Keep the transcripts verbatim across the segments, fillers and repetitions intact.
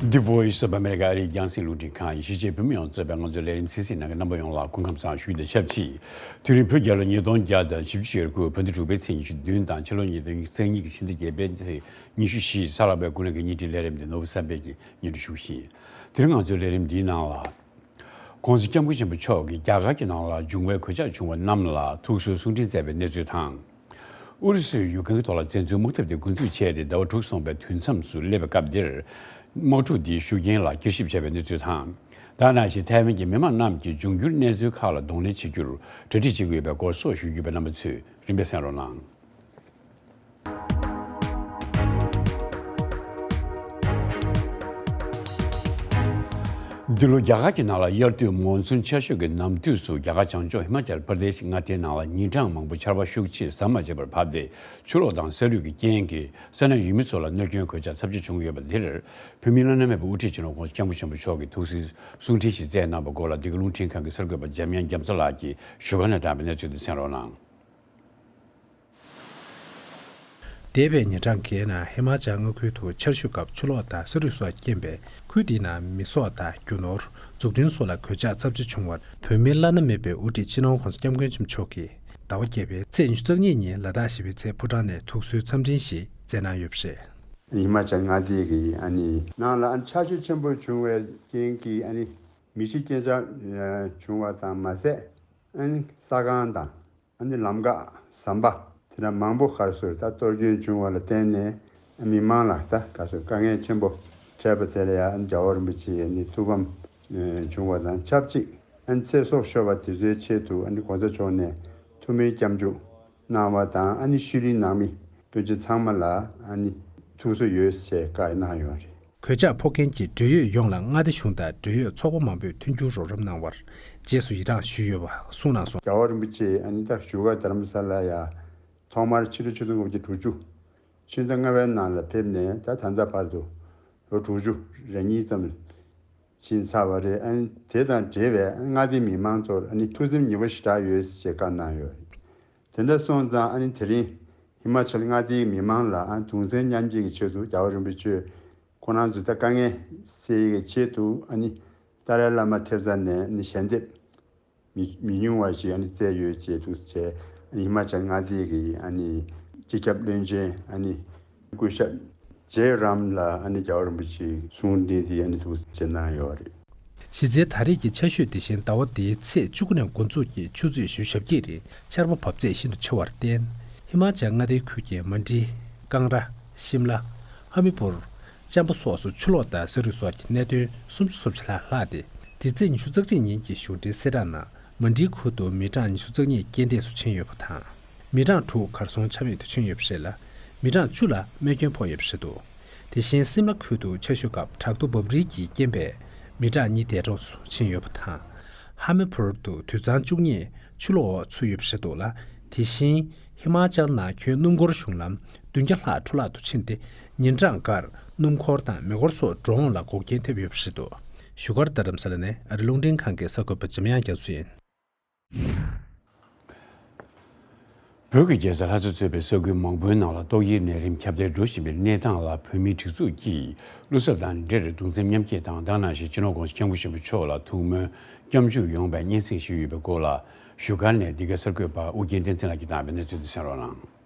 The Voice of America ཨ་རིའི་རྒྱང་སྲིང་རླུང་འཕྲིན་ཁང་ཡིན། གཞིས་བྱེས་བོད་མི་ཡོངས་གཙོས་པའི་ང་ཚོའི་ལས་རིམ་གསན་གཟིགས་གནང་མཁན་རྣམ་པ་ཡོངས་ལ་སྐུ་ཁམས་བཟང་ཞུ་རྒྱུ་དང་ཆབས་ཅིག་དུས་རིང་བོད་རྒྱལ་ལོ་ཉིས་སྟོང་བརྒྱ་དང་བཞི་བཅུ་ཞེ་དགུ་བོད་ཟླ་དྲུག་པའི་ཚེས་ཉི་ཤུ་བདུན་དང་ཕྱི་ལོ་ཉིས་སྟོང་ཉི་ཤུ་རྩ་གཉིས་ཀྱི་ཕྱི་ཟླ་བརྒྱད་པའི་ཚེས་ཉི་ཤུ་བཞི། གཟའ་ལྷག་པའི་དགུང་ལོ་གི་ཉིན་དེའི་ལས་རིམ་དེ་ནོར་བུ་བསམ་འཕེལ་གྱིས་སྙན་སྒྲོན་ཞུ་བཞིན། དེ་རིང་ང་ཚོའི་ལས་རིམ་འདིའི་ནང་ལ། ༸གོང་ས་༸སྐྱབས་མགོན་ཆེན་པོ་མཆོག་གིས་རྒྱ་གར་གྱི་ནང་ལ་འབྱུང་བའི་གོད་ཆག་བྱུང་བ་རྣམས་ལ་ཐུགས་གསོའི་གསུང་འཕྲིན་བསྩལ་བའི་གནས་ཚུལ་དང་། ཨུ་རུ་སུས་ཡུཀ་རེན་གྱི་ཐོག་ལ་བཙན་འཛུལ་དམག་འཐབ་དེ་འགོ་འཛུགས་བྱས་ཏེ་ཟླ་བ་དྲུག་སོང་པའི་དུས་མཚམས་སུ་སླེབས་པའི་སྐབས་འདིར། དམག་འཁྲུག་འདིའི་ཤུགས་རྐྱེན་ལ་བསྐྱར་ཞིབ་བྱས་པའི་གནས་ཚུལ་དང་། ད་ག་ནང་བཞིན་ཐའེ་ཝན་གྱི་མི་མང་རྣམས་ཀྱིས་འབྱུང་འགྱུར་གནས་ཚུལ་ཁག་ལ་གདོང་ལེན་བྱེད་རྒྱུར་གྲ་སྒྲིག་བྱེད་ཀྱི་ཡོད་པའི་སྐོར་སོགས་ཞུ་རྒྱུ་ཡོད་པས། རྣམ་པ་ཚོས་རིམ་པས་གསན་རོགས་གནང་། འདི་ལོ་རྒྱ་གར་གྱི་ནང་ལ་དབྱར་དུས་མོན་སུན་ཆར་ཞོད་ཀྱི་ནམ་དུས་སུ། རྒྱ་གར་བྱང་ཕྱོགས་ཧི་མ་ཅལ་པར་དེ་ཤི་མངའ་སྡེའི་ནང་ལ་ཉིན་གྲངས་མང་པོ་ཆར་པ་ཤུགས་ཆེ་ཟམ་མ་ཆད་པར་བབས་ཏེ། ཆུ་ལོག་དང་ས་རུད་ཀྱི་རྐྱེན་གྱིས་ས་གནས་ཡུལ་མི་ཚོ་ལ་གནོད་སྐྱོན་གོད་ཆག་ཚབས་ཆེ་བྱུང་ཡོད་པ་དེར། བོད་མིའི་བླ་ན་མེད་པའི་དབུ་ཁྲིད་སྤྱི་ནོར་༸གོང་ས་༸སྐྱབས་མགོན་ཆེན་པོ་མཆོག་གིས་ཐུགས་གསོའི་གསུང་འཕྲིན་ཞིག་བསྩལ་གནང་བའི་སྐོར་ལ། འདི་ག་རླུང་འཕྲིན་ཁང་གི་གསར་འགོད་པ་འཇམ་དབྱངས་རྒྱ་མཚོ་ལགས་ཀྱིས་བཞུགས་སྒར་ནས་བཏང་བའི་གནས་ཚུལ་དེ་གསན་རོགས་གནང་། འདས་པའི་ཉིན་གྲངས་འགའི་ནང་ཧི་མ་ཅལ་མངའ་ཁུལ་དུ་ཆར་ཆུ་སྐབས་ཆུ་ལོག་དང་ས་རུད་སོགས་ཀྱི་རྐྱེན་པས། ཁུལ་དེའི་ནང་མི་སྲོག་དང་རྒྱུ་ནོར། འཛུགས་སྐྲུན་སོགས་ལ་གོད་ཆག་ཚབས་ཆེ་བྱུང་བར། བོད་མིའི་བླ་ན་མེད་པའི་དབུ་ཁྲིད་སྤྱི་ནོར་༸གོང་ས་༸སྐྱབས་མགོན་ཆེན་པོ་མཆོག་གིས་ཟླ་བ་བརྒྱད་པའི་ཚེས་ཉི་ཤུ་རྩ་གཉིས་ཉིན་ལ་དྭགས་ཞི་བའི་ཚལ་ཕོ་བྲང་ནས་ཐུགས་གསོའི་འཚམས་འཕྲིན་ཞིག་བསྩལ་གནང་ཡོད་པ་རེད། ཧི་མ་ཅལ་མངའ་སྡེ་གི་ཨ་ནི་ནང་ལ་ཨ་ནི་ཆར་ཆུ་ཆེན་པོ་བྱུང་བའི་རྐྱེན་གྱིས་ཨ་ནི་མི་ཤི་རྐྱེན་ཆག་བྱུང་བ་དང་མ་ཟད། ཨ་ནི་ས་ཁང་དང་། ཨ་ནི་ལམ་འགག་ཟམ་པ་དེ་འདྲ་མང་པོ་ག་རེ་ཟེར་ད་གཏོར་སྐྱོན་བྱུང་བ་ལ་བརྟེན་ནས། ཨ་མི་མང་ལ་ད་ག་རེ་ཟེར་དཀའ་ངལ་ཆེན་པོ་འཕྲད་པ་དེ་ལ་ཡང་རྒྱལ་བ་རིན་པོ་ཆེའི་ཨ་ནི་ཐུགས་ཕམ་བྱུང་བ་དང་ཆབས་ཅིག་ཨ་ནི་ཚེ་སྲོག་ཤོར་བ་དེ་ཚོའི་ཆེད་དུ་ཨ་ནི་གོང་ས་མཆོག་ནས་ཐུགས་སྨོན་སྐྱབས་འཇུག་གནང་བ་དང་། ཨ་ནི་ཤུལ་ལུས་ནང་མི་སྤུན་མཆེད་ཚང་མ་ལ་ཨ་ནི་ཐུགས་གསོ་ཡོད་ཅེས་བཀའ་གནང་ཡོད་རེད། གོད་ཆག་ཕོག་མཁན་གྱི་འབྲེལ་ཡོད་ཡོངས་ལ་མངའ་སྡེ་གཞུང་དང་འབྲེལ་ཡོད་ཚོགས་པ་མང་པོས་མཐུན་འགྱུར་རོགས་རམ་གནང་བར་རྗེས་སུ་ཡི་རངས་ཞུས་ཡོད་པ་གསུངས་གནང་སོང་། རྒྱལ་བ་རིན་པོ་ཆེ་ཨ་ནི་ད་བཞུགས་སྒར་རྡ་རམ་ས་ལ་ཡ་ཐོག་མར་ཕྱི་ལོ་ཆིག་སྟོང་དགུ་བརྒྱ་དྲུག་ཅུ་ཕྱི་ཟླ་ལྔ་པའི་ནང་ལ་ཕེབས་ནས་ད་ད་ལྟ་བར་དུ་ལོ་དྲུག་ཅུ་རེ་གཉིས་ཙམ་ཕྱིན་ཚར་བ་རེད། ཨ་ནི་དེ་དང་འབྲེལ་བའི་མངའ་སྡེ་མི་མང་ཚོར་ཨ་ནི་ཐུགས་སེམས་ཉེ་བོ་ཞེ་དྲག་ཡོད་ཅེས་བཀའ་གནང་ཡོད་རེད། དེ་འདྲ་སོང་ཙང་ཨ་ནི་དེ་རིང་ཧི་མ་ཅལ་མངའ་སྡེའི་མི་མང་ལ་ཨ་གདུང་སེམས་མཉམ་སྐྱེད་ཀྱི་ཆེད་དུ་རྒྱལ་བ་རིན་པོ་ཆེས་ཁོ་རང་ཚོ་ད་དཀའ་ངལ་སེལ་ཡས་ཀྱི་ཆེད་དུ་ཨ་ནི་ཏཱ་ལའི་བླ་མ་ཐེབས་རྩ་ནས་ཨ་ནི་ཞལ་འདེབས་མི་མི་ཉུང་བ་ཞིག་ཨ་ནི་བསྩལ་ཡོད་ཅེས་འདུག་ཟེར། ཧི་མ་ཅལ་མངའ་སྡེ་གི་ཨ་ནི་སྤྱི་ཁྱབ་བློན་ཆེན་ཨ་ནི་སྐུ་ཞབས་ཇེ་རམ་ལ་ཨ་ནི་རྒྱལ་བ་རིན་པོ་ཆེའི་གསུང་འཕྲིན་དེ་ཨ་ནི་འདུག་སེ་གནང་ཡོད་རེད། གཞི་རྩའི་ད་རེས་ཀྱི་ཆར་ཞོད་དེ་བཞིན་ཟླ་བ་འདིའི་ཚེས་བཅུ་དགུ་ནས་འགོ་འཛུགས་ཀྱིས་ཆུ་ཚོད་བཞི་བཅུ་ཞེ་གཅིག་རིང་ཆར་པ་བབས་ཚད་ཤིན་ཏུ་ཆེ་བར་བརྟེན། ཧི་མ་ཅལ་མངའ་སྡེའི་ཁུལ་གྱི་མན་ཌི། ཀང་ར། ཤིམ་ལ། ཧ་མི་པུར། ཅམ་པ་སོགས་སུ་ཆུ་ལོག་དང་ས་རུད་སོགས་ཀྱི་གནད་དོན་སུམ་ཅུ་སོ་གཅིག་ལྷག་ལྷག་སྟེ། འདི་ཚེས་ཉི་ཤུ་རྩ་གཅིག་ཉིན་གྱི་གཞུང་འབྲེལ་གསལ་བསྒྲགས་ནང་མན་ཌིའི་ཁུལ་དུ་མི་གྲངས་ཉི་ཤུ་རྩ་གཉིས་རྐྱེན་འདས་སུ་ཕྱིན་ཡོད་པ་དང་། མི་གྲངས་དྲུག་གར་སོང་ཆ་མེད་དུ་ཕྱིན་ཡོད་པ་རེད་ལ། མི་གྲངས་བཅུ་ལ་རྨས་སྐྱོན་ཕོག་ཡོད་པ་རེད་འདུག་དེ་བཞིན་སིམ་ལ་ཁུལ་དུ་ཆར་ཞོད་སྐབས་བྲག་རྡོ་འབབ་རིལ་གྱི་རྐྱེན་པས་མི་གྲངས་གཉིས་འདས་གྲོངས་སུ་ཕྱིན་ཡོད་པ་དང་། ཧ་མི་པུར་དུ་དུད་ཚང་བཅུ་གཉིས་ཆུ་ལོག་འོག་ཚུད་ཡོད་པ་རེད་འདུག་ལ། དེ་བཞིན་ཧི་མ་ཅལ་ནང་ཁྱོན་སྣུམ་འཁོར་གཞུང་ལམ་བདུན་བརྒྱ་ལྷག་འཕྲོ་བརླག་ཏུ་ཕྱིན་ཏེ། ཉིན་གྲངས་འགར་སྣུམ་འཁོར་དང་མེ་འཁོར་སོགས་འགྲོ་འོང་ལ་འགོག་རྐྱེན་ཐེབས་ཡོད་པ་རེད་འདུག་བཞུགས་སྒར་རྡ་རམ་ས་ལ་ནས་ཨ་རི་རླུང་འཕྲིན་ཁང་གི་གསར་འགོད་པ་འཇམ་དབྱངས་རྒྱ་མཚོ་ཡིན། བོད་ཀྱི་རྒྱལ་ས་ལྷ་ས་གཙོས་པའི་ས་ཁུལ་མང་པོའི་ནང་ལ་ཏོག་དབྱིབས་ནད་རིམས་ཁྱབ་གདལ་འགྲོ་བཞིན་པའི་གནས་སྟངས་ལ། བོད་མིའི་སྒྲིག་འཛུགས་ཀྱིས་བློ་འཚབ་དང་འབྲེལ་གདུང་སེམས་མཉམ་སྐྱེད་དང་། ད་ག་ནང་བཞིན་སྤྱི་ནོར་༸གོང་ས་༸སྐྱབས་མགོན་ཆེན་པོ་མཆོག་ལ་ཐུགས་སྨོན་སྐྱབས་འཇུག་ཡོང་བའི་སྙན་སེང་ཞུས་ཡོད་པའི་སྐོར་ལ། བཞུགས་སྒར་ནས་འདི་གའི་གསར་འགོད་པ་ཨུ་རྒྱན་བསྟན་འཛིན་ལགས་ཀྱིས་བཏང་བའི་གནས་ཚུལ་དེ་གསན་རོགས་གནང་།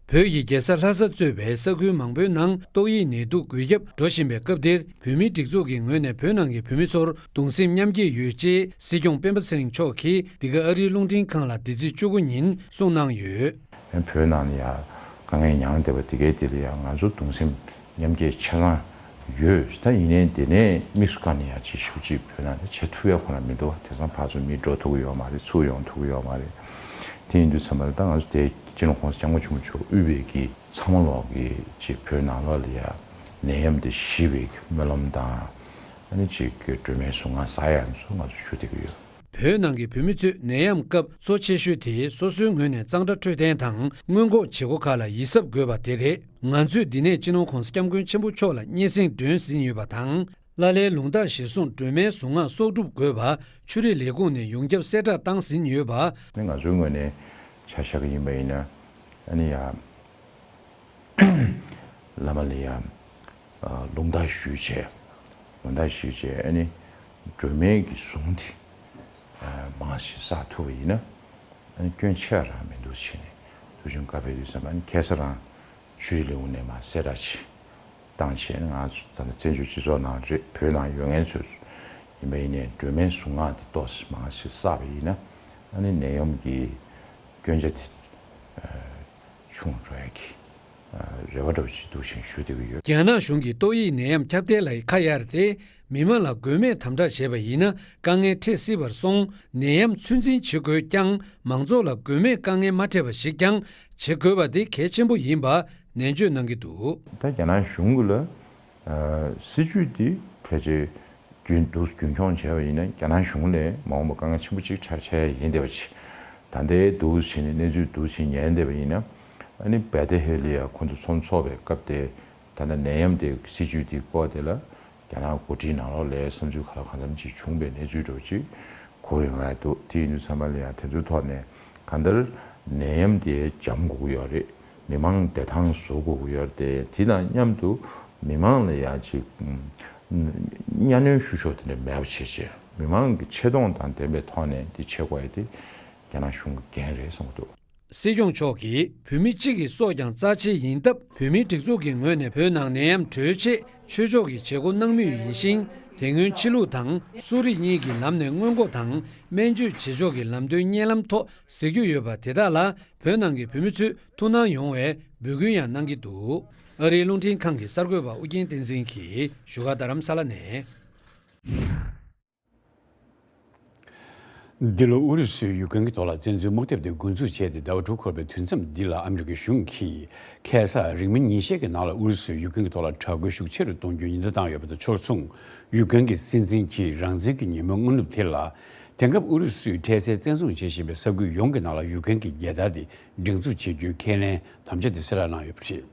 བོད་ཀྱི་རྒྱལ་ས་ལྷ་ས་གཙོས་པའི་ས་ཁུལ་མང་པོའི་ནང་ཏོག་དབྱིབས་ནད་དུག་འགོས་ཁྱབ་འགྲོ་བཞིན་པའི་སྐབས་འདིར། བོད་མིའི་སྒྲིག་འཛུགས་ཀྱི་ངོས་ནས་བོད་ནང་གི་བོད་མི་ཚོར་གདུང་སེམས་མཉམ་སྐྱེད་ཡོད་ཅེས་སྲིད་སྐྱོང་སྤེན་པ་ཚེ་རིང་མཆོག་གིས་འདི་ག་ཨ་རིའི་རླུང་འཕྲིན་ཁང་ལ་འདི་ཚེས་བཅུ་དགུ་ཉིན་གསུངས་གནང་ཡོད། བོད་ནང་ནས་ཡང་དཀའ་ངལ་མྱངས་བསྡད་པ་དེ་གའི་དེ་ལ་ཡང་ང་ཚོ་གདུང་སེམས་མཉམ་སྐྱེད་ཆ་ཚང་ཡོད། ད་ཡིན་ནའི་དེ་ནས་དམིགས་སུ་བཀར་ནས་ཡང་ཅིག་ཞེ་པོ་ཅིག་བོད་ནང་ནས་བྱེད་ཐུབ་ཡ་ཁོ་ན་མི་འདུག་དེང་སང་ཕར་ཚུར་མི་འགྲོ་ཐུབ་ཀྱི་ཡོད་མ་རེད། ཚུར་ཡོང་ཐུབ་ཀྱི་ཡོད་མ་རེད། དེ་ཡིན་དུས་ཚང་མ་ལ་ད་ང་ཚོ་དེ་སྤྱི་ནོར་༸གོང་ས་༸སྐྱབས་མགོན་ཆེན་པོ་མཆོག་དབུས་པའི་གི་ཚང་མ་ལོག་གི་ཅིག་བོད་ནང་ལོགས་ལ་ཡ་ནད་ཡམས་དེ་ཞི་བའི་སྨོན་ལམ་དང་། ཨ་ནི་ཅིག་གི་སྒྲོལ་མའི་གཟུངས་སྔགས་ཟེར་ཡ་ཚོ་ང་ཚོ་ཞུ་བསྡད་ཀྱི་ཡོད། བོད་ནང་གི་བོད་མི་ཚོས་ནད་ཡམས་སྐབས་གཙོ་ཆེ་ཤོས་དེ་སོ་སོའི་ངོས་ནས་གཙང་སྦྲ་འཕྲོད་བསྟེན་དང་སྔོན་འགོག་བྱེད་སྒོ་ཁག་ལ་ཡིད་གཟབ་དགོས་པ་དེ་རེད། ང་ཚོས་འདི་ནས་སྤྱི་ནོར་༸གོང་ས་༸སྐྱབས་མགོན་ཆེན་པོ་མཆོག་ལ་སྙན་སེང་སྒྲོན་ཟིན་ཡོད་པ་དང་། ལ་ལའི་ལུང་རྟགས་གཞིར་བཟུང་སྒྲོལ་མའི་གཟུངས་སྔགས་གསོག་སྒྲུབ་དགོས་པ་ཆོས་རིག་ལས་ཁུངས་ནས་ཡོངས་ཁྱབ་གསལ་བསྒྲགས་བཏང་ཟིན་ཡོད་པ། ནི་ང་ཚོའི་ངོས་ནས་ཆ་བཞག་གི་ཡིན་པ་ཡིན་ན། ཨ་ནི་ཡ། བླ་མ་ལ་ཡ། ལུང་བསྟར་ཞུས་བྱས། ལུང་བསྟར་ཞུས་བྱས་ཨ་ནི་སྒྲོལ་མའི་གི་གཟུངས་དེ་མང་ཞིག་བསགས་ཐུབ་པ་ཡིན་ན། ཨ་ནི་སྐྱོན་ཆེ་རང་མི་འདུག་བྱས་ནས་ཐུགས་བྱུང་བཀའ་ཕེབས་དུས་ཙམ་པ་ཨ་ནི་ཁ་སང་རང་ཆུ་བཞི་ལེའུ་ནས་མར་གསལ་བསྒྲགས་ཤིག་བཏང་བྱས་ནས་ང་ཚོ་ད་ལྟ་བཙན་བྱོལ་སྤྱི་ཚོགས་ནང་རེད། བོད་ནང་ཡོད་མཁན་ཚོས་ཡིན་པ་ཡིན་ནའི་སྒྲོལ་མའི་གཟུངས་སྔགས་དེ་ཏོག་ཙམ་མང་ཞིག་བསགས་པ་ཡིན་ན་ཨ་ནི་ནད་ཡམས་ཀྱི་སྐྱོན་ཆ་དེ་ཆུང་འགྲོ་ཡ་གི་རེ་བ་འདྲ་བོ་ཅིག་འདུག་ཅིང་ཞུ་བསྡད་ཀྱི་ཡོད། རྒྱ་ནག་གཞུང་གིས་ཏོག་དབྱིབས་ནད་ཡམས་ཁྱབ་གདལ་ལ་ཁ་གཡར་ཏེ། མི་མང་ལ་མགོན་མེད་དམ་དྲག་བྱས་པ་ཡིན་ན་དཀའ་ངལ་འཕྲད་སྲིད་པར་སོང་། ནད་ཡམས་ཚོད་འཛིན་བྱེད་དགོས་ཀྱང་མང་ཚོགས་ལ་མགོན་མེད་དཀའ་ངལ་མ་འཕྲད་པ་ཞིག་ཀྱང་བྱེད་དགོས་པ་དེ་གལ་ཆེན་པོ་ཡིན་པ་ནན་བརྗོད་གནང་གི་འདུག། ད་རྒྱ་ནག་གཞུང་གི་ལ་སྲིད་ཇུས་འདི་ཕལ་ཆེར་རྒྱུན་དུ་རྒྱུན་འཁྱོངས་བྱས་པ་ཡིན་ན་རྒྱ་ནག་གཞུང་ལ་མ་འོངས་པ་དཀའ་ངལ་ཆེན་པོ་གཅིག་འཕྲད་འཕྲད་ཡ་ཡིན་བསྡད་པ་ཅིག། ད་ལྟའི་འདུག་བྱས་ནས་གནས་ཚུལ་འདུག་བྱས་ཉན་བསྡད་པ་ཡིན་ན་ཨ་ནི་བེ་ཏའི་ཧེ་ལི་ཡ་ཁོང་ཚོ་ཚོགས་ཚོགས་པའི་སྐབས་དེ་ད་ལྟ་ནད་ཡམས་དེ་སྲིད་ཇུས་དེ་སྐོར་དེ་ལ་རྒྱ་ནག་འགོ་ཁྲིད་ནང་ལོགས་ལ་བསམ་ཚུལ་ག་ལ་གང་འཚམ་ཅིག་བྱུང་བའི་གནས་ཚུལ་འདྲ་བོ་ཅིག་གོ་ཡོང་ཡ་འདུག། དེ་ཡིན་དུས་ཚང་མ་ལ་ཡང་དེ་ཚོའི་ཐོག་ནས་གང་ལྟར་ནད་ཡམས་དེ་འཇམ་དགོས་ཀྱི་ཡོད་རེད། མི་མང་བདེ་ཐང་བཟོ་དགོས་ཀྱི་ཡོད་རེད་དེ། དེ་དང་མཉམ་དུ་མི་མང་ལ་ཡང་ཅིག་གཉའ་གནོན་ཞུ་ཕྱོགས་དེ་འདྲ་མེད་པ་བྱེད་ཆེད་མི་མང་གི་ཆེ་མཐོང་དང་ལྡན་པའི་ཐོག་ནས་འདི་བྱེད་དགོས་ཡ་དེ་རྒྱ་ནག་གཞུང་གི་འགན་རེད་བསམ་གྱི་འདུག། སྲིད་སྐྱོང་མཆོག་གིས་བོད་མི་སྤྱི་གི་སྲོག་ཀྱང་རྩ་ཆེ་ཡིན་སྟབས། བོད་མིའི་སྒྲིག་འཛུགས་ཀྱི་ངོས་ནས་བོད་ནང་ནད་ཡམས་གྲོལ་ཆེད་ཆོས་ཕྱོགས་ཀྱི་བྱེད་སྒོ་གནང་མུས་ཡིན་ཞིང་། དེ་སྔོན་ཕྱི་ལུགས་དང་གསོ་རིག་གཉིས་ཀྱི་ལམ་ནས་སྔོན་འགོག་དང་སྨན་བཅོས་བྱེད་ཕྱོགས་ཀྱི་ལམ་སྟོན་བརྙན་ལམ་ཐོག་གཟིགས་རྒྱུ་ཡོད་པ་དེ་དག་ལ་བོད་ནང་གི་བོད་མི་ཚོས་ཐུགས་སྣང་ཡོང་བའི་འབོད་སྐུལ་ཡང་གནང་གི་འདུག། ཨ་རིའི་རླུང་འཕྲིན་ཁང་གི་གསར་འགོད་པ་ཨུ་རྒྱན་བསྟན་འཛིན་གྱིས་བཞུགས་སྒར་རྡ་རམ་ས་ལ་ནས། འདི་ལོ་ཨུ་རུ་སུས་ཡུཀ་རེན་གྱི་ཐོག་ལ་བཙན་འཛུལ་དམག་འཐབ་དེ་འགོ་འཛུགས་བྱས་ཏེ་ཟླ་བ་དྲུག་འཁོར་བའི་དུས་མཚམས་འདི་ལ་ཨ་མི་རི་ཀའི་གཞུང་གིས་ཁ་སང་རིང་མིན་ཉིན་ཤས་ཀྱི་ནང་ལ་ཨུ་རུ་སུས་ཡུཀ་རེན་གྱི་ཐོག་ལ་དྲག་རྒོལ་ཤུགས་ཆེ་རུ་གཏོང་རྒྱུའི་ཉེན་བརྡ་བཏང་ཡོད་པ་དང་ཕྱོགས་མཚུངས། ཡུཀ་རེན་གྱི་སྲིད་འཛིན་གྱིས་རང་བཙན་གྱི་ཉིན་མོའི་སྔ་ནུབ་དེ་ལ། དེང་སྐབས་ཨུ་རུ་སུས་འཕྲལ་སེལ་བཙན་བཟུང་བྱེད་བཞིན་པའི་ས་ཁུལ་ཡོངས་ཀྱི་ནང་ལ་ཡུཀ་རེན་གྱི་རྒྱལ་དར་དེ་སྒྲེང་འཛུགས་བྱེད་རྒྱུའི་ཁས་ལེན་དམ་བཅའ་དེ་གསལ་བསྒྲགས་གནང་ཡོད་པ་རེད།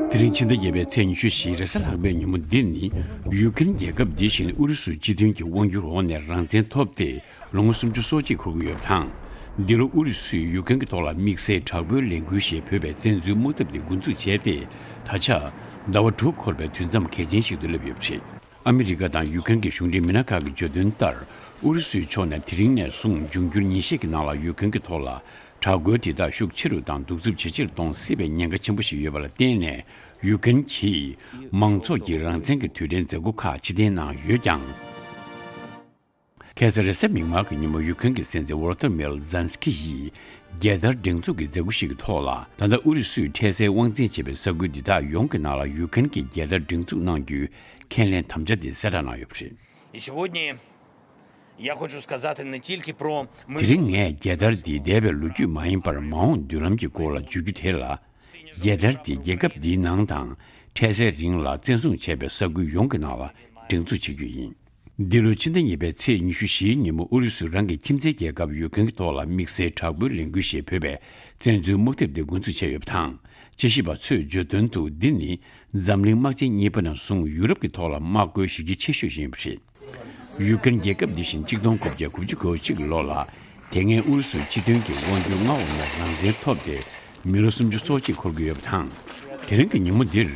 དེ་རིང་ཕྱི་ཟླ་བརྒྱད་པའི་ཚེས་ཉི་ཤུ་བཞི་རེས་གཟའ་ལྷག་པའི་ཉིན་མོ་འདི་ནི་ཡུཀ་རེན་རྒྱལ་ཁབ་འདི་བཞིན་ཨུ་རུ་སུའི་སྤྱི་མཐུན་གྱི་དབང་སྒྱུར་འོག་ནས་རང་བཙན་ཐོབ་སྟེ་ལོ་ངོ་སུམ་ཅུ་སོ་གཅིག་འཁོར་གྱི་ཡོད་པ་དང་། འདི་ལོ་ཨུ་རུ་སུས་ཡུཀ་རེན་གྱི་ཐོག་ལ་དམིགས་བསལ་དྲག་པོའི་ལས་འགུལ་ཞེས་འབོད་པའི་བཙན་འཛུལ་དམག་འཐབ་དེ་འགོ་འཛུགས་བྱས་ཏེ། ད་ཆ་ཟླ་བ་དྲུག་འཁོར་བའི་དུས་མཚམས་གལ་ཆེན་ཞིག་ཏུ་སླེབས་ཡོད་པ་རེད། ཨ་མི་རི་ཀ་དང་ཡུཀ་རེན་གྱི་གཞུང་འབྲེལ་མི་སྣ་ཁག་གིས་བརྗོད་དོན་ལྟར། ཨུ་རུ་སུའི་ཕྱོགས་ནས་དེ་རིང་ནས་བཟུང་འབྱུང་འགྱུར་ཉིན་ཤས་ཀྱི་ནང་ལ་ཡུཀ་རེན་གྱི་ཐོག་ལ་དྲག་རྒོལ་དེ་དག་ཤུགས་ཆེ་རུ་དང་གདུག་རྩུབ་ཇེ་ཆེར་གཏོང་སྲིད་པའི་ཉེན་ཁ་ཆེན་པོ་ཞིག་ཡོད་པ་ལ་བརྟེན་ནས། ཡུཀ་རེན་གྱིས་མང་ཚོགས་ཀྱི་རང་བཙན་གྱི་དུས་དྲན་མཛད་སྒོ་ཁག་ཕྱིར་འཐེན་གནང་ཡོད་ཀྱང་། ཁ་སང་རེས་གཟའ་མིག་དམར་གྱི་ཉིན་མོ་ཡུཀ་རེན་གྱི་སྲིད་འཛིན་ཝོ་ལོ་ཏི་མིར་ཛན་སི་ཀི་ཡིས་རྒྱལ་དར་སྒྲེང་འཛུགས་ཀྱི་མཛད་སྒོ་ཞིག་གི་ཐོག་ལ། ད་ལྟ་ཨུ་རུ་སུས་འཕྲལ་སེལ་དབང་འཛིན་བྱེད་པའི་ས་ཁུལ་འདི་དག་ཡོངས་ཀྱི་ནང་ལ་ཡུཀ་རེན་གྱི་རྒྱལ་དར་སྒྲེང་འཛུགས་གནང་རྒྱུའི་ཁས་ལེན་དམ་བཅའ་དེ་གསལ་བསྒྲགས་གནང་ཡོད་པ་རེད། И сегодня я хочу сказать не только про мы. དེ་རིང་ངས་རྒྱལ་དར་འདི་འདས་པའི་ལོ་རྒྱུས་མ་ཡིན་པར་མ་འོངས་མདུན་ལམ་གྱི་སྐོར་ལ་བརྗོད་རྒྱུ་དེ་ལ། རྒྱལ་དར་འདི་རྒྱལ་ཁབ་འདིའི་ནང་དང་འཕྲལ་སེལ་རིང་ལ་བཙན་བཟུང་བྱས་པའི་ས་ཁུལ་ཡོངས་ཀྱི་ནང་ལ་སྒྲེང་འཛུགས་བྱེད་རྒྱུ་ཡིན། འདི་ལོའི་ཕྱི་ཟླ་གཉིས་པའི་ཚེས་ཉི་ཤུ་བཞིའི་ཉིན་མོ་ཨུ་རུ་སུས་རང་གི་ཁྱིམ་མཚེས་རྒྱལ་ཁབ་ཡུཀ་རེན་གྱི་ཐོག་ལ་དམིགས་བསལ་དྲག་པོའི་ལས་འགུལ་ཞེས་འབོད་པའི་བཙན་འཛུལ་དམག་འཐབ་དེ་འགོ་འཛུགས་བྱས་ཡོད་པ་དང་། དཔྱད་ཞིབ་པ་ཚོས་བརྗོད་དོན་དུ་འདི་ནི་འཛམ་གླིང་དམག་ཆེན་གཉིས་པ་ནས་བཟུང་ཡུ་རོབ་ཀྱི་ཐོག་ལ་དམག་རྒོལ་གཞི་རྒྱ་ཆེ་ཤོས་ཤིག་ཡིན་པ་རེད། ཡུཀ་རེན་རྒྱལ་ཁབ་འདི་བཞིན་གཅིག་སྟོང་དགུ་བརྒྱ་དགུ་བཅུ་གོ་གཅིག་ལོ་ལ་དེ་སྔའི་ཨུ་རུ་སུའི་སྤྱི་མཐུན་གྱི་དབང་སྒྱུར་མངའ་འོག་ནས་རང་བཙན་ཐོབ་སྟེ་མི་ལོ་སུམ་ཅུ་སོ་གཅིག་འཁོར་གྱི་ཡོད་པ་དང་། དེ་རིང་གི་ཉིན་མོ་འདིར་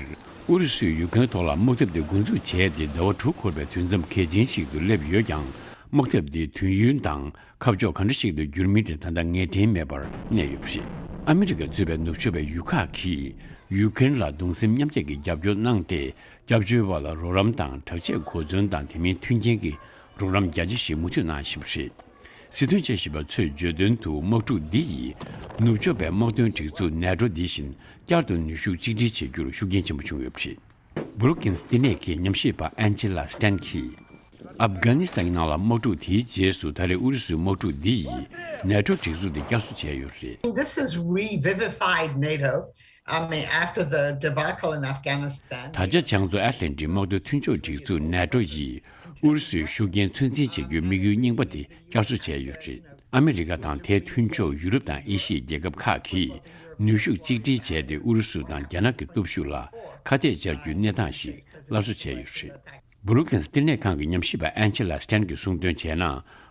ཨུ་རུ་སུས་ཡུཀ་རེན་ཐོག་ལ་དམག་འཐབ་དེ་འགོ་འཛུགས་བྱས་ཏེ་ཟླ་བ་དྲུག་འཁོར་བའི་དུས་མཚམས་གལ་ཆེན་ཞིག་ཏུ་སླེབས་ཡོད་ཀྱང་། དམག་འཐབ་འདི་དུས་ཡུན་དང་ཁ་ཕྱོགས་ག་འདྲ་ཞིག་ཏུ་འགྱུར་མིན་དེ་ད་ལྟ་ངེས་གཏན་མེད་པར་གནས་ཡོད་པ་རེད། ཨ་མི་རི་ཀས་གཙོས་པའི་ནུབ་ཕྱོགས་པའི་ཡུལ་ཁག་གིས་ཡུཀ་རེན་ལ་གདུང་སེམས་མཉམ་སྐྱེད་ཀྱི་རྒྱབ་སྐྱོར་གནང་སྟེ། སྐྱབས་བཅོལ་བ་ལ་རོགས་རམ་དང་དྲག་ཆས་གོ་མཚོན་དང་དེ་མིན་མཐུན་རྐྱེན་གྱི་རོགས་རམ་རྒྱ་ཆེ་ཞིག་མུ་མཐུད་གནང་བཞིན་པ་རེད། སྲིད་དོན་དཔྱད་ཞིབ་པ་ཚོས་བརྗོད་དོན་དུ་དམག་འཁྲུག་འདི་ཡིས་ནུབ་ཕྱོགས་པའི་དམག་དོན་སྒྲིག་འཛུགས་ནེ་ཊོ་འདི་བཞིན་བསྐྱར་དུ་ནུས་ཤུགས་གཅིག་སྒྲིལ་བྱེད་རྒྱུར་ཤུགས་རྐྱེན་ཆེན་པོ་བྱུང་ཡོད་པ་རེད། སྦུ་རུག་ཀིན་སི་བསྟི་གནས་ཀྱི་ཉམས་ཞིབ་པ་ཨན་ཅི་ལ་སི་ཏན་གྱིས། ཨབ་གྷ་ནི་སི་ཐན་གྱི་ནང་ལ་དམག་འཁྲུག་དེའི་རྗེས་སུ་ད་རེས་ཨུ་རུ་སུའི་དམག་འཁྲུག་འདི་ཡིས་ནེ་ཊོ་སྒྲིག་འཛུགས་དེ་བསྐྱར་གསོ་བྱས་ཡོད་རེད། This has revivified NATO, I mean, after the debacle in Afghanistan. ད་ཆ་བྱང་མཚོ་ཨེཊ་ལན་ཊིག་དམག་དོན་མཐུན་ཕྱོགས་སྒྲིག་འཛུགས་ནེ་ཊོ་ཡིས་ཨུ་རུ་སུའི་ཤུགས་རྐྱེན་ཚོད་འཛིན་བྱེད་རྒྱུའི་དམིགས་ཡུལ་རྙིང་པ་དེ་བསྐྱར་གསོ་བྱས་ཡོད་རེད། ཨ་མི་རི་ཀ་དང་དེའི་མཐུན་ཕྱོགས་ཡུ་རོབ་དང་ཨེ་ཤི་ཡའི་རྒྱལ་ཁབ་ཁག་གིས་ནུས་ཤུགས་གཅིག་སྒྲིལ་བྱས་ཏེ་ཨུ་རུ་སུ་དང་རྒྱ་ནག་གི་སྟོབས་ཤུགས་ལ་ཁ་གཏད་བཅར་རྒྱུའི་གནས་སྟངས་ཤིག་སླར་གསོ་བྱས་ཡོད་རེད། སྦུ་རུག་ཀིན་སི་བསྟི་གནས་ཁང་གི་ཉམས་ཞིབ་པ་ཨན་ཅི་ལ་སི་ཏན་གྱིས་གསུངས་དོན་བྱས་ན།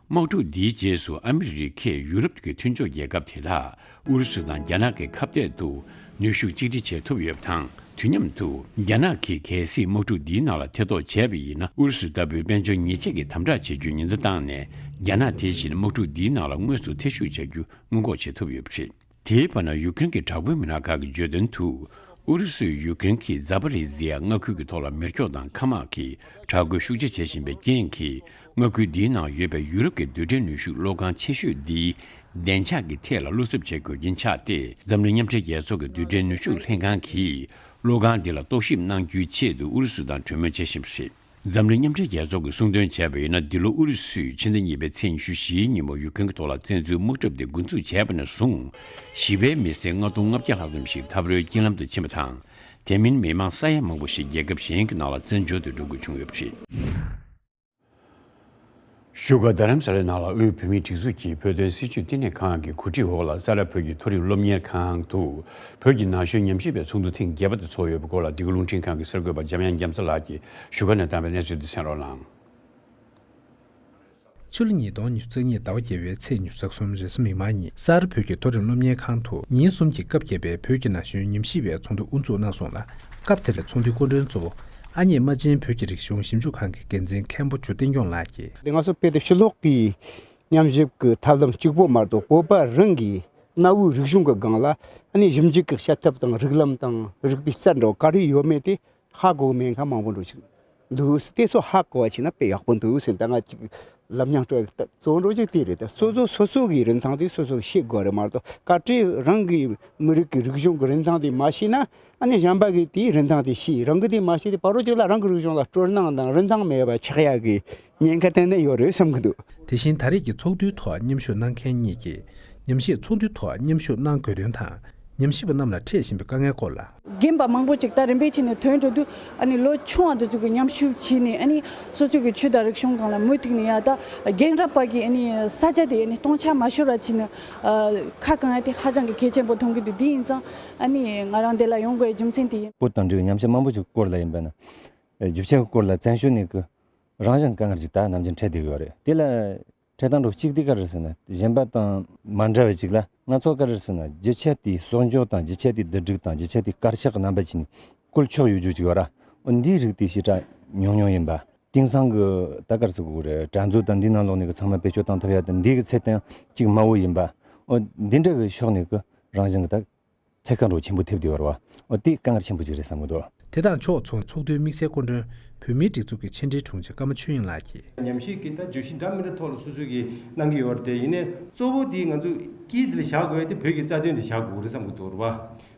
དམག་འཁྲུག་འདིའི་རྗེས་སུ་ཨ་མི་རི་ཁས་ཡུ་རོབ་ཀྱི་མཐུན་ཕྱོགས་རྒྱལ་ཁབ་དེ་དག་ཨུ་རུ་སུ་དང་རྒྱ་ནག་གི་ཁ་གཏད་དུ་ ནུས་ཤུགས་གཅིག་སྒྲིལ་བྱེད་ཐུབ་ཡོད་པ་དང་། དུས་མཉམ་དུ་རྒྱ་ནག་གིས་གལ་སྲིད་དམག་འཁྲུག་འདིའི་ནང་ལ་ཐེ་གཏོགས་བྱས་པ་ཡིན་ན། ཨུ་རུ་སུ་ལྟ་བུའི་དཔལ་འབྱོར་ཉེས་ཆད་ཀྱི་དམ་དྲག་བྱེད་རྒྱུའི་ཉེན་བརྡ་བཏང་ནས། རྒྱ་ནག་དེ་བཞིན་དམག་འཁྲུག་འདིའི་ནང་ལ་དངོས་སུ་ཐེ་ཞུགས་བྱ་རྒྱུ་སྔོན་འགོག་བྱེད་ཐུབ་ཡོད་པ་རེད། དེའི་བར་ན། ཡུཀ་རེན་གྱི་དྲག་པོའི་མི་སྣ་ཁག་གིས་བརྗོད་དོན་དུ། ཨུ་རུ་སུས་ཡུཀ་རེན་གྱི་ཛ་པ་རི་ཛི་ཡ་མངའ་ཁུལ་གྱི་ཐོག་ལ་མེ་སྒྱོགས་དང་མཁའ་དམག་གི་དྲག་རྒོལ་ཤུགས་ཆེ་བྱེད་བཞིན་པའི་རྐྱེན་གྱིས། མངའ་ཁུལ་འདིའི་ནང་ཡོད་པའི་ཡུ་རོབ་ཀྱི་རྡུལ་ཕྲན་ནུས་ཤུགས་གློག་ཁང་ཆེ་ཤོས་འདིའི་བདེ་འཇགས་ཀྱི་ཐད་ལ་བློ་འཚབ་བྱེད་དགོས་རྐྱེན་ཆགས་ཏེ། འཛམ་གླིང་མཉམ་འབྲེལ་རྒྱལ་ཚོགས་ཀྱི་རྡུལ་ཕྲན་ནུས་ཤུགས་ལྷན་ཁང་གིས་གློག་ཁང་འདི་ལ་རྟོག་ཞིབ་གནང་རྒྱུའི་ཆེད་དུ་ཨུ་རུ་སུ་དང་གྲོས་མོལ་བྱེད་བཞིན་པ་རེད། འཛམ་གླིང་མཉམ་འབྲེལ་རྒྱལ་ཚོགས་ཀྱིས་གསུངས་དོན་བྱས་པ་ཡིན་ན། འདི་ལོ་ཨུ་རུ་སུས་ཕྱི་ཟླ་གཉིས་པའི་ཚེས་ཉི་ཤུ་བཞིའི་ཉིན་མོ་ཡུཀ་རེན་གྱི་ཐོག་ལ་བཙན་འཛུལ་དམག་གྲབས་དེ་འགོ་འཛུགས་བྱས་པ་ནས་བཟུང་། ཞི་བའི་མི་སེར་ལྔ་སྟོང་ལྔ་བརྒྱ་ལྷག་ཙམ་ཞིག་འཐབ་རོའི་རྐྱེན་ལམ་དུ་ཕྱིན་པ་དང་། དེ་མིན་མི་མང་ས་ཡ་མང་པོ་ཞིག་རྒྱལ་ཁབ་གཞན་གྱི་ནང་ལ་བཙན་བྱོལ་དུ་འགྲོ་དགོས་བྱུང་ཡོད་པ་རེད། བཞུགས་སྒར་རྡ་རམ་ས་ལའི་ནང་ལ་དབུས་བོད་མིའི་སྒྲིག་འཛུགས་ཀྱི་བོད་དོན་སྲིད་བྱུས་བསྟི་གནས་ཁང་གི་གོ་སྒྲིག་འོག་ལ། ས་རཱ་བོད་ཀྱི་མཐོ་རིམ་སློབ་གཉེར་ཁང་དུ་བོད་ཀྱི་ན་གཞོན་ཉམས་ཞིབ་པའི་ཚོགས་འདུ་ཐེངས་བརྒྱད་པ་དེ་ཚོགས་ཡོད་པའི་སྐོར་ལ། འདི་ག་རླུང་འཕྲིན་ཁང་གི་གསར་འགོད་པ་འཇམ་དབྱངས་རྒྱ་མཚོ་ལགས་ཀྱིས་བཞུགས་སྒར་ནས་བཏང་བའི་གནས་ཚུལ་དེ་གསན་རོགས་གནང་། ཕྱི་ལོ་ཉིས་སྟོང་ཉི་ཤུ་རྩ་གཉིས་ཟླ་བ་བརྒྱད་པའི་ཚེས་ཉི་ཤུ་རྩ་གསུམ་རེས་གཟའ་མིག་དམར་ཉིན། ས་རཱ་བོད་ཀྱི་མཐོ་རིམ་སློབ་གཉེར་ཁང་དུ་ཉིན་གསུམ་གྱི་སྐབས་བརྒྱད་པའི་བོད་ཀྱི་ན་གཞོན་ཉམས་ཞིབ་པའི་ཚོགས་འདུ་དབུ་འཛུགས་གནང་སོང་ལ། སྐབས་དེར་ཚོགས་འདུའི་སྐུ་མགྲོན་གཙོ་བོ་ཨ་མྱེས་རྨ་ཆེན་བོད་ཀྱི་རིག་གཞུང་ཞིབ་འཇུག་ཁང་གི་འགན་འཛིན་མཁན་པོ་ཇོ་བསྟན་སྐྱོང་ལགས་ཀྱིས། དེ་སྔ་སོ་བོད་དུ་ཕྱི་ལོགས་པའི་ཉམས་ཞིབ་ཀྱི་ཐབས་ལམ་གཅིག་པོ་མ་གཏོགས། བོད་པ་རང་གི་གནའ་བོའི་རིག་གཞུང་གི་སྒང་ལ་ཨ་ནི་ཞིབ་འཇུག་གི་བྱེད་ཐབས་དང་། རིགས་ལམ་དང་། རིག་པའི་རྩལ་འདྲ་བོ་ག་རེ་ཡོད་མེད་དེ་ཧ་གོ་མེད་མཁན་མང་པོ་འགྲོ་ཅིག་འདུག་དེ་ཚོ་ཧ་གོ་བ་བྱས་ན་དཔེ་ཡག་པོ་འདུག་ཟེར། ད་ང་ཅིག་ལབ་མྱང་སྤྲོ་བའི་གཙོ་བོ་འགྲོ་ཅིག་དེ་རེད། ད་སོ་སོ་སོ་སོ་གི་རིན་ཐང་དེ་སོ་སོ་གིས་ཤེས་དགོས་རེད་མ་གཏོགས། ག་རེ་རང་གི་མི་རིགས་ཀྱི་རིག་གཞུང་གི་རིན་ཐང་དེ་མ་ཤེས་ན། ཨ་ནི་གཞན་པ་གིས་དེའི་རིན་ཐང་དེ་ཤེས། རང་གི་དེ་མ་ཤེས་ཏེ་ཕར་རོ་ཅིག་ལ་རང་གི་རིག་གཞུང་ལ་སྤྲོ་སྣང་དང་རིན་ཐང་མེད་པ་ཆགས་ཡག་གི་ཉེན་ཁ་ཏན་ཏན་ཡོད་རེད་བསམ་གྱི་འདུག་དེ་བཞིན་ད་རེས་ཀྱི་ཚོགས་འདུའི་ཐོག་མཉམ་ཞུགས་གནང་མཁན་གཉིས་ཀྱིས། ཉམས་ཞིབ་ཚོགས་འདུའི་ཐོག་མཉམ་ཞུགས་གནང་དགོས་དོན་དང་། ཉམས་ཞིབ་པ་རྣམས་ལ་འཕྲད་བཞིན་པའི་དཀའ་ངལ་སྐོར་ལ། རྒན་པ་མང་པོ་ཅིག་ད་རིམ་པས་བྱས་ནས་ཐོན་འགྲོ་དུས། ཨ་ནི་ལོ་ཆུང་བ་དེ་ཚོ་གིས་ཉམས་ཞིབ་བྱས་ནས། ཨ་ནི་སོ་སོ་གི་ཆོས་དང་རིག་གཞུང་སྒང་ལ་མུ་མཐུད་ནས་ཡ། ད་རྒན་རབས་པ་གིས་ཨ་ནི་ས་ཆ་དེ་ཨ་ནི་སྟོང་ཆ་མ་ཤོར་བ་བྱས་ནས། ཨ། ཁ་བསྐང་ཡ་དེ་ཧ་ཅང་གི་གལ་ཆེན་པོ་མཐོང་གི་འདུག་དེ་ཡིན་ཙང་ཨ་ནི་ང་རང་འདི་ལ་ཡོང་དགོས་རྒྱུ་མཚན་དེ་ཡིན། བོད་དང་འབྲེལ་བའི་ཉམས་ཞིབ་མང་པོ་ཞིག་སྐོར་ལ་ཡིན་པ་ན། རྒྱུ་ཆ་སྐོར་ལ་བཙན་བྱོལ་ནས་ཀྱི་རང་བཞིན་དཀའ་ངལ་ཅིག་ད་ནམ་རྒྱུན་འཕྲད་བསྡད་ཡོད་རེད། དེ་ལ་འཕྲད་སྟངས་འདྲ་བོ་གཅིག་དེ་ག་རེ་ཟེར་ན། གཞན་པ་དང་མ་འདྲ་བ་ཅིག་ལ། ང་ཚོ་ག་རེ་ཟེར་ན། རྒྱུ་ཆ་དེའི་གསོག་འཇོག་དང་རྒྱུ་ཆ་དེའི་བསྡུ་སྒྲིག་དང་རྒྱུ་ཆ་དེའི་དཀར་ཆག་རྣམ་པ་ཅིག་བཀོལ་ཆོག་ཡོད་རྒྱུ་ཅིག་ཡོད་ར། འོ་འདིའི་རིགས་དེ་ཞེ་དྲག་ཉུང་ཉུང་ཡིན་པ། དེང་སང་གི་ད་ག་རེ་ཟེར་དགོས་རེད། དྲ་མཛོད་དང་འདིའི་ནང་ལོགས་ནས་གི་ཚང་མ་བེད་སྤྱོད་བཏང་ཐུབ་ཡ་དང་། འདི་གི་ཚད་ལྡན་གཅིག་དམའ་བོ་ཡིན་པ། འོ་འདི་འདྲ་གི་ཕྱོགས་ནས་གི་རང་བཞིན་གི་ད་ཚད་བཀག་འདྲ་བོ་ཆེན་པོ་ཐེབས་བསྡད་ཡོད་རེད་བ། འོ་དེ་དཀའ་ངལ་ཆེན་པོ་ཅིག་རེད་བསམ་གི་འདུག་དེ་དང་ཕྱོགས་མཚུངས། ཚོགས་འདུའི་དམིགས་བསལ་སྐུ་མགྲོན་བོད་མིའི་སྒྲིག་འཛུགས་ཀྱི་ཕྱི་འབྲེལ་དྲུང་ཆེ་ཀརྨ་ཆོས་དབྱིངས་ལགས་ཀྱིས། ཉམས་ཞིབ་ཀྱི་ད་བརྗོད་གཞི་འདྲ་མི་འདྲ་ཐོག་ལ་སོ་སོ་གིས་གནང་གི་ཡོད་རེད་དེ། ཡིན་ནའི་གཙོ་བོ་དེ་ང་ཚོ་དཀྱིལ་དེ་ལ་བཞག་དགོས་ཡ་དེ་བོད་ཀྱི་རྩ་དོན་དེ་བཞག་དགོས་རེད་བསམ་གི་འདུག་རེད་བ།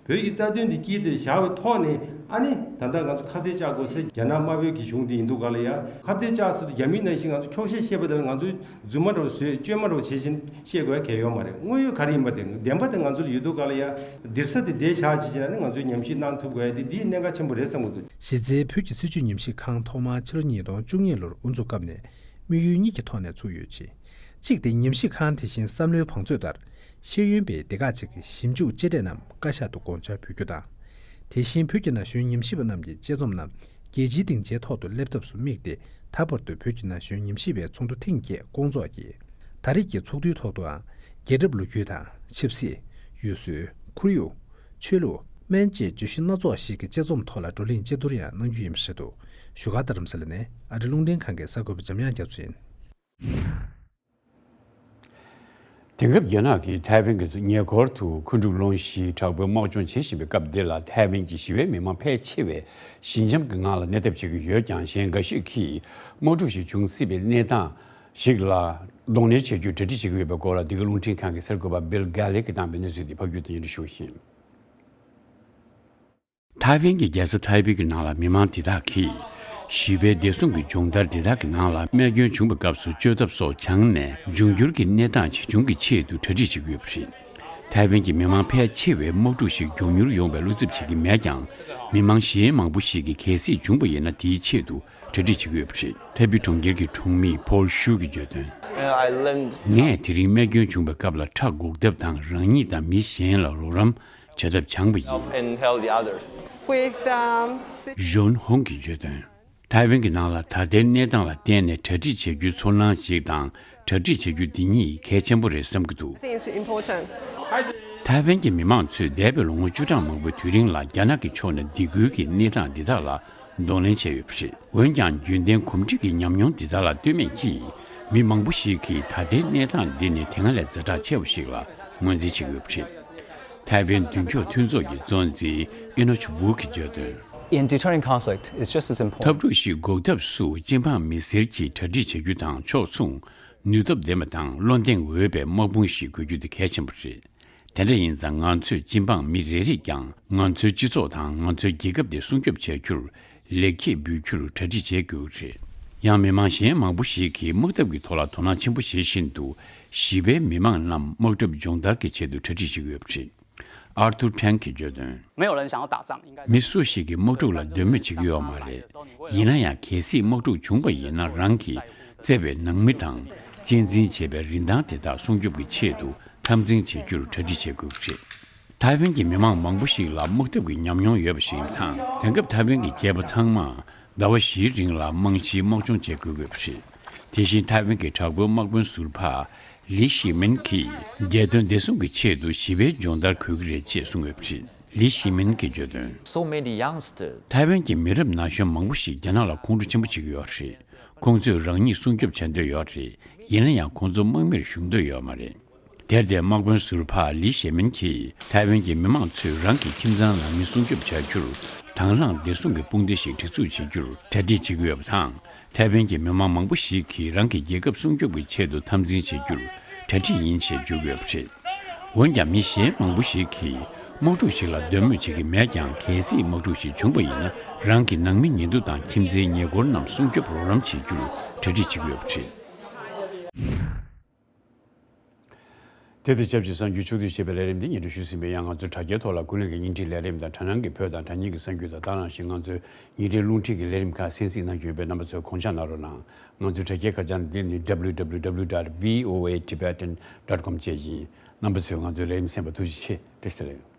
བོད་ཀྱི་རྩ་དོན་དེ་དཀྱིལ་དེ་ལ་བཞག་པའི་ཐོག་ནས། ཨ་ནི་ད་ལྟ་ང་ཚོ་ཁ་གཏད་བཅག་དགོས་ས་རྒྱ་ནག་དམར་པོའི་གི་གཞུང་དེ་ཡིན་དུས་ག་ལ་ཡ། ཁ་གཏད་བཅག་ས་དེ་རྒྱ་མི་ནང་བཞིན་ང་ཚོ་འཁྱོག་བཤད་བཤད་པ་དེ་ལ་ང་ཚོ་རྫུན་མ་འདྲ་བོ་བཟོས། བཅོས་མ་འདྲ་བོ་བྱེད་བཞིན་བཤད་དགོས་ཡ་གལ་ཡོད་མ་རེད། དངོས་ཡོད་ག་རེ་ཡིན་པ་དེ། བདེན་པ་དེ་ང་ཚོ་ལ་ཡོད་དུས་ག་ལ་ཡ། སྡིར་ས་དེ་དེ་བཞག་བྱས་བྱས་ན་ནི་ང་ཚོས་ཉམས་ཞིབ་གནང་ཐུབ་དགོས་ཡ་དེ། འདི་གནད་འགག་ཆེན་པོ་རེད་བསམ་གི་འདུག་གཞི་རྩའི་བོད་ཀྱི་སྲིད་བྱུས་ཉམས་ཞིབ་ཁང་ཐོག་མར་ཕྱི་ལོ་ཉིས་སྟོང་བཅུ་གཉིས་ལོར་དབུ་འཛུགས་སྐབས་ནས་དམིགས་ཡུལ་གཉིས་ཀྱི་ཐོག་ནས་ཚུགས་ཡོད་ཅིང་། གཅིག་དེ་ཉམས་ཞིབ་ཁང་དེ་བཞིན་བསམ་བློའི་བང་མཛོད་ལྟར། ཤེས་ཡོན་པའི་སྡེ་ཁག་ཅིག་གི་ཞིབ་འཇུག་དཔྱད་འབྲས་རྣམས་བཀའ་ཤག་ཏུ་དགོངས་འཆར་ཕུལ་རྒྱུ་དང་། དེ་བཞིན་བོད་ཀྱི་ན་གཞོན་ཉམས་ཞིབ་པ་རྣམས་ཀྱི་དཔྱད་རྩོམ་རྣམས་རྒྱལ་སྤྱིའི་སྡིངས་ཆའི་ཐོག་ཏུ་སླེབས་ཐབས་སུ་དམིགས་ཏེ། ད་བར་དུ་བོད་ཀྱི་ན་གཞོན་ཉམས་ཞིབ་པའི་ཚོགས་འདུ་ཐེངས་བརྒྱད་བསྐོང་ཚོགས་ཀྱིས། ད་རེས་ཀྱི་ཚོགས་འདུའི་ཐོག་ཏུའང་རྒྱལ་རབས་ལོ་རྒྱུས་དང་། ཆབ་སྲིད། ཡུལ་སྲོལ། ཁོར་ཡུག་ཆོས་ལུགས། སྨན་བཅས་བརྗོད་གཞི་སྣ་ཚོགས་ཤིག་གི་དཔྱད་རྩོམ་ཐོག་ལ་བགྲོ་གླེང་དཔྱད་བསྡུར་ཡང་གནང་རྒྱུ་ཡིན་པ་རེད་འདུག་བཞུགས་སྒར་རྡ་རམ་ས་ལ་ནས་ཨ་རི་རླུང་འཕྲིན་ཁང་གི་གསར་འགོད་པ་འཇམ་དབྱངས་རྒྱ་མཚོ་ཡིན། དེང་སྐབས་རྒྱ་ནག་གིས་ཐའེ་ཝན་གྱི་ཉེ་འཁོར་དུ་འཁོན་འཁྲུག་སློང་གཞིའི་དྲག་པོའི་དམག་སྦྱོང་བྱེད་བཞིན་པའི་སྐབས་འདི་ལ། ཐའེ་ཝན་གྱི་ཞི་བའི་མི་མང་ཕལ་ཆེ་བས་ཞི་འཇམ་གྱི་ངང་ལ་གནས་ཐབས་བྱེད་ཀྱི་ཡོད་ཀྱང་། གཞན་འགའ་ཞིག་གིས་དམག་འཁྲུག་ཞིག་འབྱུང་སྲིད་པའི་གནས་སྟངས་ཤིག་ལ་གདོང་ལེན་བྱ་རྒྱུར་གྲ་སྒྲིག་བྱེད་ཀྱི་ཡོད་པའི་སྐོར་ལ། འདི་ག་རླུང་འཕྲིན་ཁང་གི་གསར་འགོད་པ་བིལ་གྷ་ལེ་གིས་བཏང་པའི་གནས་ཚུལ་འདི་ཕབ་སྒྱུར་དང་སྙན་སྒྲོན་ཞུ་བ་ཡིན། ཐའེ་ཝན་གྱི་རྒྱལ་ས་ཐའེ་པེ་གི་ནང་ལ་མི་མང་དེ་དག་གིས་ཞི་བའི་བདེ་སྲུང་གི་སྦྱོང་བརྡར་དེ་དག་གི་ནང་ལ་རྨས་སྐྱོན་བྱུང་བའི་སྐབས་སུ་བཅོས་ཐབས་སོགས་སྦྱངས་ནས། འབྱུང་འགྱུར་གྱི་གནས་སྟངས་ཇི་བྱུང་གི་ཆེད་དུ་གྲ་སྒྲིག་བྱེད་ཀྱི་ཡོད་པ་རེད། ཐའེ་ཝན་གྱི་མི་མང་ཕལ་ཆེ་བས་དམག་འཁྲུག་ཞིག་མགྱོགས་མྱུར་ཡོང་བའི་བློ་འཚབ་བྱེད་ཀྱི་མེད་ཀྱང་། མི་མང་གཞན་མང་པོ་ཞིག་གིས་གལ་སྲིད་བྱུང་བ་ཡིན་ན། དེའི་ཆེད་དུ་གྲ་སྒྲིག་བྱེད་ཀྱི་ཡོད་པ་རེད། ཐའེ་པེ་གྲོང་ཁྱེར་གྱི་གྲོང་མི་ཕོལ་ཤུ་གིས་བརྗོད་དོན། ངས་དེ་རིང་རྨས་སྐྱོན་བྱུང་བའི་སྐབས་ལ་ཁྲག་འགུག་ཐབས་དང་། རང་ཉིད་དང་མི་གཞན་ལ་རོགས་རམ་བྱ་ཐབས་སྦྱངས་པ་ཡིན། And help the others. With, um, si- ཞོན་ཧོང་གིས་བརྗོད་དོན། ཐའེ་ཝན་གྱི་ནང་ལ་ད་ལྟའི་གནས་སྟངས་ལ་བརྟེན་ནས་གྲ་སྒྲིག་བྱ་རྒྱུའི་ཚོར་སྣང་ཞིག་དང་། གྲ་སྒྲིག་བྱ་རྒྱུ་འདི་གཉིས་གལ་ཆེན་པོ་རེད་བསམ་གྱི་འདུག I think it's important. ཐའེ་ཝན་གྱི་མི་མང་ཚོས་འདས་པའི་ལོ་ངོ་བཅུ་གྲངས་མང་པོའི་དུས་རིང་ལ་རྒྱ་ནག་གི་ཕྱོགས་ནས་སྡིགས་སྐུལ་གྱི་གནས་སྟངས་འདི་དག་ལ་གདོང་ལེན་བྱས་ཡོད་པ་རེད། འོན་ཀྱང་རྒྱུན་ལྡན་གོམས་འདྲིས་ཀྱི་ཉམས་མྱོང་འདི་དག་ལ་ལྟོས་མེད་ཀྱིས། མི་མང་པོ་ཞིག་གིས་ད་ལྟའི་གནས་སྟངས་འདི་ནི་དེ་སྔ་ལས་ཛ་དྲག་ཆེ་བ་ཞིག་ལ་ངོས་འཛིན་བྱེད་ཀྱི་ཡོད་པ་རེད། ཐའེ་ཝན་མདུན་སྐྱོད་མཐུན་ཚོགས་ཀྱི་གཙོ་འཛིན་ཨི་ནོ་ཆི་ཝུ་གིས་བརྗོད་དོན། In deterring conflict is just as important. འཐབ་འཁྲུག་ཞིག་འགོག་ཐབས་སུ་སྤྱི་འབངས་མི་སེར་གྱིས་གྲ་སྒྲིག་བྱེད་རྒྱུ་དང་ཕྱོགས་མཚུངས་ནུས་སྟོབས་ལྡན་པ་དང་བློ་གདེང་འོས་པའི་དམག་དཔུང་ཞིག་དགོས་རྒྱུ་དེ་གལ་ཆེན་པོ་རེད། དེ་འདྲ་ཡིན་ཙང་ང་ཚོས་སྤྱི་འབངས་མི་རེ་རེས་ཀྱང་ང་ཚོའི་སྤྱི་ཚོགས་དང་ང་ཚོའི་རྒྱལ་ཁབ་དེ་སྲུང་སྐྱོབ་བྱ་རྒྱུར་ལེགས་སྐྱེས་འབུལ་རྒྱུར་གྲ་སྒྲིག་བྱེད་དགོས་ཀྱི་རེད། ཡང་མི་མང་གཞན་མང་པོ་ཞིག་གིས་དམག་འཐབ་ཀྱི་ཐོག་ལ་དོ་སྣང་ཆེན་པོ་བྱེད་བཞིན་དུ་ཞི་བའི་མི་མང་རྣམས་དམག་འཁྲབ་སྦྱོང་བརྡར་གྱི་ཆེད་དུ་གྲ་སྒྲིག་བྱེད་ཀྱི་ཡོད་པ་རེད། ཨར་ཐུར་ཁྲེང་གིས་བརྗོད་དོན། 没有人想要打仗，应该 མི་སུ་ཞིག་གིས་དམག་འཁྲུག་ལ་འདོད་མོས་བྱེད་ཀྱི་ཡོད་མ་རེད། ཡིན་ན་ཡང་གལ་སྲིད་དམག་འཁྲུག་བྱུང་པ་ཡིན་ན་རང་གི་བརྩེ་བའི་ནང་མི་དང་གཅེས་འཛིན་བྱེད་པའི་རིན་ཐང་དེ་དག་སྲུང་སྐྱོབ་ཀྱི་ཆེད་དུ་འཐབ་འཛིང་བྱེད་རྒྱུར་གྲ་སྒྲིག་བྱེད་དགོས་ཀྱི་རེད། ཐའེ་ཝན་གྱི་མི་མང་མང་པོ་ཞིག་ལ་དམག་འཐབ་ཀྱི་ཉམས་མྱོང་ཡོད་པ་ཞིག་ཡིན་པ་དང་དེང་སྐབས་ཐའེ་ཝན་གྱི་སྐྱེས་པ་ཚང་མ་ཟླ་བ་བཞིའི་རིང་ལ་རྨང་གཞིའི་དམག་སྦྱོང་བྱེད་དགོས་ཀྱི་ཡོད་པ་རེད། དེ་བཞིན་ཐའེ་ཝན་གྱི་དྲག་པོའི་དམག་དཔོན་ཟུར་པ་ལི་ཞི་མིན་གྱིས་རྒྱལ་དོན་བདེ་སྲུང་གི་ཆེད་དུ་ཞི་བའི་སྦྱོང་བརྡར་དགོས་ཀྱི་རེད་ཅེས་གསུངས་ཡོད་པ་རེད། ལི་ཞི་མིན་གྱིས་བརྗོད་དོན། So many youngsters. ཐའེ་ཝན་གྱི་མི་རབས་ན་གཞོན་མང་པོ་ཞིག་རྒྱ་ནག་ལ་ཁོང་ཁྲོ་ཆེན་པོ་བྱེད་ཀྱི་ཡོད་རེད། ཁོང་ཚོས་རང་ཉིད་སྲུང་སྐྱོབ་བྱ་འདོད་ཡོད་རེད། ཡིན་ན་ཡང་ཁོང་ཚོ་དམག་མིར་ཞུགས་འདོད་ཡོད་མ་རེད། དེར་བརྟེན་དམག་དཔོན་ཟུར་པ་ལི་ཞེ་མིན་གྱིས་ཐའེ་ཝན་གྱི་མི་མང་ཚོས་རང་གི་ཁྱིམ་ཚང་ནང་མི་སྲུང་སྐྱོབ་བྱ་རྒྱུར་དང་བླངས་བདེ་སྲུང་གི་དཔུང་སྡེ་ཞིག་སྒྲིག་འཛུགས་བྱེད་རྒྱུར་གྲ་སྒྲིག་བྱེད་ཀྱི་ཡོད་པ་དང་། ཐའེ་ཝན་གྱི་མི་མང་མང་པོ་ཞིག་གིས་རང་གི་རྒྱལ་ཁབ་སྲུང་སྐྱོབ་ཀྱི་ཆེད་དུ་འཐབ་འཛིང་བྱེད་རྒྱུར་གྲ་སྒྲིག་ཡིན་ཞེས་བརྗོད་ཀྱི་ཡོད་པ་རེད། འོན་ཀྱང་མི་གཞན་མང་པོ་ཞིག་གིས་དམག་འཁྲུག་ཞིག་ལ་འདོད་མོས་བྱེད་ཀྱི་མེད་ཀྱང་གལ་སྲིད་དམག་འཁྲུག་ཞིག་བྱུང་པ་ཡིན་ན་རང་གི་ནང་མི་ཉེ་དུ་དང་ཁྱིམ་མཚེས་ཉེ་འཁོར་རྣམས་སྲུང་སྐྱོབ་རོགས་རམ་བྱེད་རྒྱུར་གྲ་སྒྲིག་བྱེད་ཀྱི་ཡོད་པ་རེད། དེ་དང་ཆབས་ཅིག་གསར་འགྱུར་ཕྱོགས་བསྡུས་བྱས་པའི་ལས་རིམ་འདི་སྙན་སྒྲོན་ཞུས་ཟིན་པས། ཡང་ང་ཚོའི་དྲ་རྒྱའི་ཐོག་ལ་ཀུན་གླེང་གི་བརྙན་འཕྲིན་ལས་རིམ་དང་དྲ་སྣང་གི་བོད་དང་དྲ་བརྙན་གྱི་གསར་འགྱུར་དང་། ད་ག་ནང་བཞིན་ང་ཚོའི་བརྙན་འཕྲིན་རླུང་འཕྲིན་གྱི་ལས་རིམ་ཁག་གསན་གཟིགས་གནང་བྱུང་བའི་རྣམ་པ་ཚོས་གོ་བརྡ་གནང་རོགས་གནང་། ང་ཚོའི་དྲ་རྒྱའི་ཁ་བྱང་འདི་ནི་W W W dot V O A Tibetan dot com བཅས་ཡིན། རྣམ་པ་ཚོས་ང་ཚོའི་ལས་རིམ་གསན་པར་ཐུགས་རྗེ་ཆེ། བཀྲ་ཤིས་བདེ་ལེགས།